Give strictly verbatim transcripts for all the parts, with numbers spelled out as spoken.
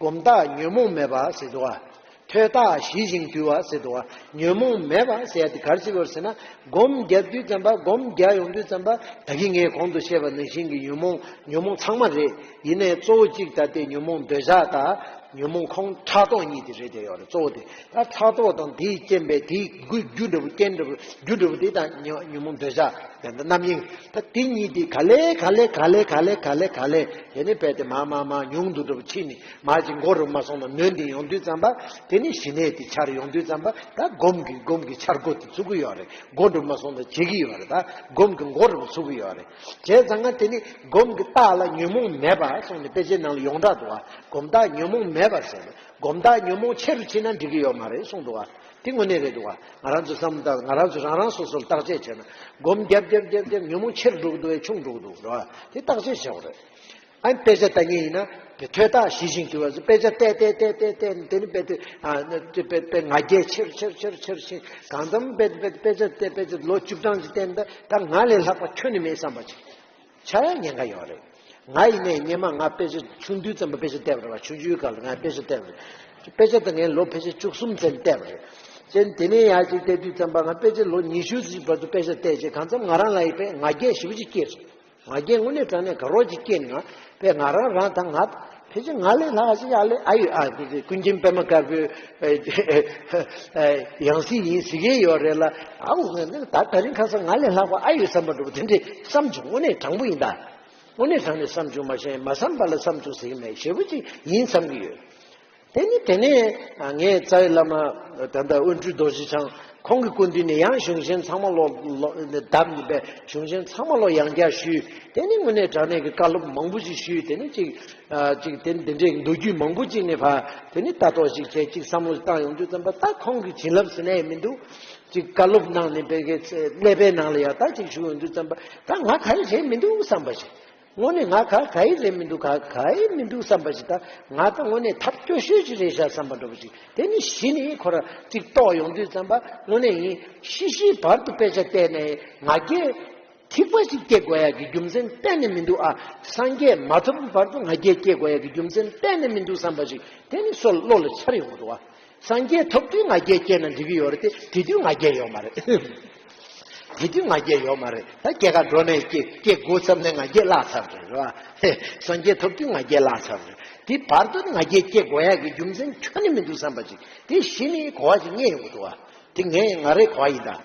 སྒོམ་རྟགས་ཉོན་མོངས་མེད་པ་ཟེར་འདུག་བ། ཐོས་རྟགས་ཞི་ཞིང་དུལ་བ་ཟེར་འདུག་བ། ཉོན་མོངས་མེད་པ་ཟེར་ཡ་དེ་ག་རེ་ཟེར་བ་ཟེར་ན། སྒོམ་རྒྱག་དུས་ཙམ་པ་སྒོམ་རྒྱག་ཡོང་དུས་ཙམ་པ་ད་གིན་ངས་གོང་དུ་བཤད་པ་ནང་བཞིན་གྱི་ཉོན་མོངས་ཉོན་མོངས་ཚང་མ་རེད། ཡིན་ནའི་གཙོ་བོ་གཅིག་ད་ལྟའི་ཉོན་མོངས་འདོད་ཆགས་དང་ཉོན་མོངས་ཁོང་ཕྲག་དོག་གཉིས་དེ་རེད་དེ་ཡོད་རེད། གཙོ་བོ་དེ་ད་ཕྲག་དོག་དང་དེའི་རྐྱེན་པས་དེའི་རྒྱུ་རྒྱུ་འདྲ་བོ་རྐྱེན་འདྲ་བོ་རྒྱུ་འདྲ་བོ་དེ་དང་ཉོ་ཉོན་མོངས་འདོད་ཆགས་དེ་འདྲ་རྣམ་གཡེང་། ད་དེ་གཉིས་དེ་ག་ལེ་ག་ལེ་ག་ལེ་ག་ལེ་ག་ལེ་ག་ལེ་དེ་ནི་རྦད་དེ་མར་མར་མར་ཉུང་དུ་འགྲོ་བ་ཕྱིན་ནས་མར་ཅིག་མགོ་རུ་མ་སོང་ན་ནོན་ཏེ་ཡོང་དུས་ཙམ་པ་དེ་ནི་ཞི་གནས་དེ་འཆར་ཡོང་དུས་ཙམ་པ་ད་སྒོམ་གྱི་སྒོམ་གྱི་འཆར་སྒོ་དེ་ཚུགས་ཀྱི་ཡོད་རེད། མགོ་རུ་མ་སོང་ན་བྱེད་ཀྱི་ཡོད་རེད། ད་སྒོམ་གྱི་མགོ་རུ་ཚུགས་ཀྱི་ཡོད་རེད། བྱས་ཙང་ང་དེ་ནི་སྒོམ་གྱི་རྟགས་ལ་ཉོན་མོངས་མེད་པ་གསུངས་ནས་དཔེ་ཆའི་ནང་ལ་ཡོངས་གྲགས་འདུག་བ། སྒོམ་རྟགས་ཉོན་མོངས་མེད་པ་ཟེར་ནས་སྒོམ་རྟགས་ཉོན་མོངས་ཆེ་རུ་ཕྱིན་ན་འགྲིག་གི་ཡོད་མ་རེད་གསུངས་འདུག་བ། དེ་དངོས་གནས་རེད་འདུག་བ། ང་རང་ཚོ་བསམ་བློ་བཏང་ང་རང་ཚོ་རང་རང་སོ་སོར་བརྟག་དཔྱད་བྱས་ན་སྒོམ་རྒྱབ་རྒྱབ་རྒྱབ་རྒྱབ་ཉོན་མོངས་ཆེ་རུ་འགྲོ་གི་འདུག་བས་ཆུང་འགྲོ་གི་འདུག་རེད་བ། དེ་བརྟག་དཔྱད་བྱེད་དགོས་རེད། ཨ་ནི་དཔེ་ཆ་ལྟ་མཁན་ཡིན་ན་དེ་ཐོས་རྟགས་ཞི་ཞིང་དུལ་བ་ཟེར་དཔེ་ཆ་བལྟས་བལྟས་བལྟས་བལྟས་བལྟས་དེ་ནི་དཔེ་དེ་ཨ་དཔེ་དཔེ་དཔེ་ང་རྒྱལ་ཆེར་ཆེར་ཆེར་ཆེར་ཕྱིན་གང་འཚམ་དཔེ་དཔེ་དཔེ་ཆ་བལྟས་དཔེ་ཆ་ལོ་བཅུ་གྲངས་ཅིག་བལྟས་ན་ད་ང་ལས་ལྷག་པ་ཁྱོན་ནས་མེད་བསམ་པ་ཅིག་ཆགས་ཡ་ཉེན་ཁ་ཡོད་རེད། ང་ཡིན་ནའི་སྔོན་མ་ང་དཔེ་ཆ་ཆུང་དུས་ཙམ་པ་དཔེ་ཆ་བལྟས་པ་རེད་བ། ཆུང་ཆུང་སྐབས་ལ་ང་དཔེ་ཆ་བལྟས་པ་རེད། དཔེ་ཆ་ད་ངས་ལོ་ཕལ་ཆེར་བཅུ་གསུམ་ཙམ་བལྟས་པ་རེད། ཅན་དེ་ནས་ཡར་ཅིག་བལྟས་དུས་ཙམ་པ་ང་ཕལ་ཆེར་ལོ་ཉི་ཤུ་ཙམ་བར་དུ་དཔེ་ཆ་བལྟས་རྗེས་གང་འཚམ་ང་རང་ལ་ཡི་དཔེ་ང་རྒྱལ་ཞེ་པོ་ཅིག་སྐྱེས་སོང་། ང་རྒྱལ་དངོས་གནས་དྲང་གནས་དགའ་རོགས་ཅིག་སྐྱེས་ནས་ང་དཔེ་ང་རང་རང་ད་ང་ཕལ་ཆེར་ང་ལས་ལྷག་ཅིག་ཡ་ལས་ཨ་ཡོད་ཨ་དེ་དེ་ཀུན་མཁྱེན་པད་མ་དཀར་པོའི་ཨེ་ཡང་སྲིད་ཡིན་ཟེར་གྱི་ཡོད་རེད་ལ། ཨའུ་ད་ད་རིང་ཁ་སང་ང་ལས་ལྷག་པ་ཨ་ཡོད་བསམ་པ་འདྲ་པོ་དེ་འདྲས་བསམ་བྱུང་། དངོས་གནས་དྲང་པོ་ཡིན་ད། དངོས་གནས་དྲང་གནས་བསམ་བྱུང་མ་ཤེས་མ་བསམ་པ་ལ་བསམ་བྱུང་ཟེར་གྱི་མེད། ཞེ་པོ་ཅིག་ཡིན་བསམ་གྱི་ཡོད། དེ་ནི་དེ་ནས་ངས་རྩ་བའི་བླ་མ་ད་ལྟ་དབོན་སྤྲུལ་རྡོ་རྗེ་འཆང་ཁོང་གི་སྐུ་མདུན་ནས་ཡང་གཞུང་ཆེན་ཚང་མ་ལོ་ལོ་བདམས་ནས་པས་གཞུང་ཆེན་ཚང་མ་ལོ་ཡང་བསྐྱར་ཞུས། དེ་ནི་དངོས་གནས་དྲང་གནས་ཀྱི་བཀའ་སློབ་མང་པོ་ཞིག་ཞུས། དེ་ནི་ཅིག་ཅིག་དེ་འདི་འདྲའི་མདོ་རྒྱུད་མང་པོ་ཅིག་ནས་ཕར་དེ་ནི་ལྟ་རྟོག་ཅིག་བྱས་ཅིག་བསམ་བློ་བཏང་ཡོང་དུས་ཙམ་པ་ད་ཁོང་གི་བྱིན་རླབས་ཟེར་ན་ཡང་མི་འདུག་ཅིག་བཀའ་སློབ་གནང་ནས་པའི་གི་ཀླད་པའི་ནང་ལ་ཡང་ད་ཅིག་ཞུགས་ཡོང་དུས་ཙམ་པ་ད་ང་ག་རེ་བྱས་མི་འདུག་བསམ་པ་ཞིག་དངོས་གནས་ང་ག་ག་ཡི་རེད་མི་འདུག་ག་ག་ཡི་མི་འདུག་བསམ་པ་ཞིག་ད་ང་ད་དངོས་གནས་ཐབས་སྐྱོ་ཤོས་ཅིག་རེད་ཤག་བསམ་པ་འདྲ་པོ་ཅིག་དེ་ནི་གཞི་ནས་ཁོ་ར་ཅིག་རྟོགས་ཡོང་དུས་ཙམ་པ་དངོས་གནས་ཡིན་ཤི་ཤིའི་བར་དུ་དཔེ་ཆ་བལྟས་ནས་ང་རྒྱལ་ཐིགས་པ་ཞིག་སྐྱེ་དགོས་ཡག་གི་རྒྱུ་མཚན་གཏན་ནས་མི་འདུག་ཨ། སངས་རྒྱས་མ་ཐོབ་བར་དུ་ང་རྒྱལ་སྐྱེ་དགོས་ཡག་གི་རྒྱུ་མཚན་གཏན་ནས་མི་འདུག་བསམ་པ་ཞིག་དེ་ནི་སོ་བློ་ལ་འཆར་ཡོང་གི་འདུག་ཨ། སངས་རྒྱས་ཐོབ་དུས་ང་རྒྱལ་སྐྱེས་ན་འགྲིག་གི་ཡོད་རེད་དེ་དེ་དུས་ང་རྒྱལ་ཡོད་མ་རེད། དེ་དུས་ང་རྒྱལ་ཡོད་མ་རེད། ད་སྐྱེ་ག་འགྲོ་ནས་སྐྱེ་སྐྱེ་དགོས་ཙམ་ནས་ང་རྒྱལ་བརླག་ཚར་རེད་རེད་བ། སངས་རྒྱས་ཐོབ་དུས་ང་རྒྱལ་བརླག་ཚར་རེད། དེ་བར་དུ་ནི་ང་རྒྱལ་སྐྱེ་དགོས་ཡག་གི་རྒྱུ་མཚན་ཁྱོན་ནས་མི་འདུག་བསམ་པ་ཅིག་དེ་གཞི་ནས་གོ་བ་ཅིག་རྙེད་ཡོང་གི་འདུག་བ། དེ་ངས་ང་རའི་གོ་བ་ཡིན་ད།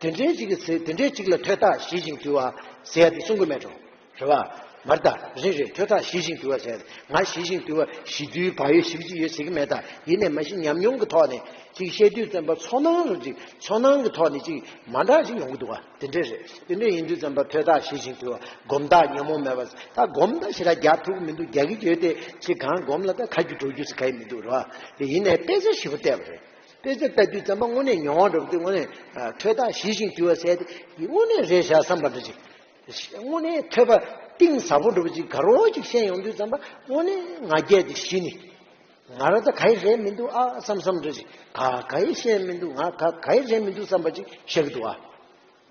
དེ་འདྲའི་ཅིག་གི་ཚེ་དེ་འདྲའི་ཅིག་ལ་ཐོས་རྟགས་ཞི་ཞིང་དུལ་བ་ཟེར་ཡ་དེ་གསུང་གི་མེད་འགྲོ། རེད་བ། མ་རེད་ད། རེད་རེད། ཐོས་རྟགས་ཞི་ཞིང་དུལ་བ་ཟེར་ཡ་དེ་ང་ཞི་ཞིང་དུལ་བ་ཞི་དུལ་བག་ཡོད་ཞི་བ་ཅིག་ཡོད་ཟེར་གི་མེད་ད། ཡིན་ནའི་མ་གཞི་ཉམས་མྱོང་གི་ཐོག་ནས་ཅིག་བཤད་དུས་ཙམ་པ་ཚོར་སྣང་རུ་ཅིག་ཚོར་སྣང་གི་ཐོག་ནས་ཅིག་མ་འདྲ་ཅིག་ཡོང་གི་འདུག་བ། དེ་འདྲས་རེད། དེ་འདྲས་ཡིན་དུས་ཙམ་པ་ཐོས་རྟགས་ཞི་ཞིང་དུལ་བ་སྒོམ་རྟགས་ཉོན་མོངས་མེད་པ་ད་སྒོམ་ད་ཞེ་དྲག་རྒྱག་ཐུབ་ཀྱི་མི་འདུག་རྒྱག་གི་ཡོད་དེ་ཅིག་གང་སྒོམ་ལ་ད་ཁ་རྒྱུ་འགྲོ་རྒྱུ་ཟེར་ག་ཡི་མི་འདུག་རེད་བ། དེ་ཡིན་ནའི་དཔེ་ཆ་ཞིབ་པོ་བལྟས་པ་རེད། དཔེ་ཆ་ལྟ་དུས་ཙམ་པ་དངོས་གནས་མྱོང་བ་འགྲོ་བ་དེ་དངོས་གནས་ཨ། ཐོས་རྟགས་ཞི་ཞིང་དུལ་བ་ཟེར་དེ་དངོས་གནས་རེད་ཤག་བསམ་པ་འདྲ་ཅིག་དངོས་གནས་ཐོས་པ་གཏིང་ཟབ་པོ་འགྲོ་བ་ཅིག་དགའ་རོགས་ཅིག་ཤེས་ཡོང་དུས་ཙམ་པ་དངོས་གནས་ང་རྒྱལ་དེ་ཞི་ནས་ང་རང་ད་ག་ཡི་རེད་མི་འདུག་ཨ་བསམ་བསམ་འདྲ་ཅིག་ག་ག་ཡི་ཤེས་མི་འདུག་ང་ག་ག་ཡི་རེད་མི་འདུག་བསམ་པ་ཅིག་ཤེས་ཀྱི་འདུག་ཨ།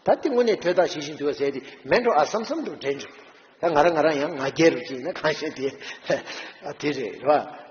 ད་དེ་དངོས་གནས་ཐོས་རྟགས་ཞི་ཞིང་དུལ་བ་ཟེར་དེ་མེད་འགྲོ་ཨ་བསམ་བསམ་འདྲ་དྲན་བྱུང་། ད་ང་རང་ང་རང་ཡང་ང་རྒྱལ་རུ་ཅིག་ཡིན་ན་གང་ཤེས་དེ་དེ་རེད་རེད་བ།